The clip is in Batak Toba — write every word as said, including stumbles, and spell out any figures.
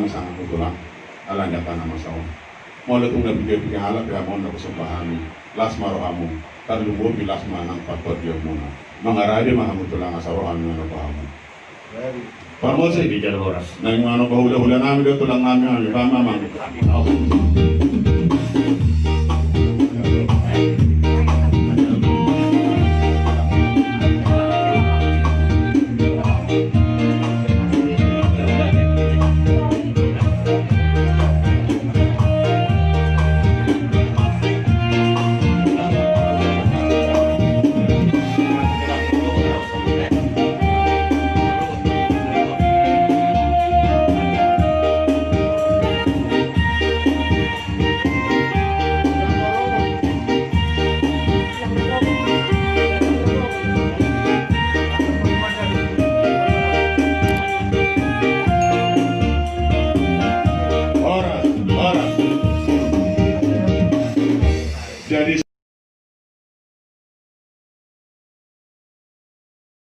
Sanga tu tulang, ala ni angka na masa on. Molo tung na piga-piga halak pe hamu on na husomba hami, las ma rohamu, tarlumobi las ma nang pangkataion muna. Mangarade ma hamu tulang asa ro hami mangalehon hamu. Parmose. Di jala horas. Naeng mangalehon hula-hula nami do tulang nami, hami pamamang. Horas, horas. Jadi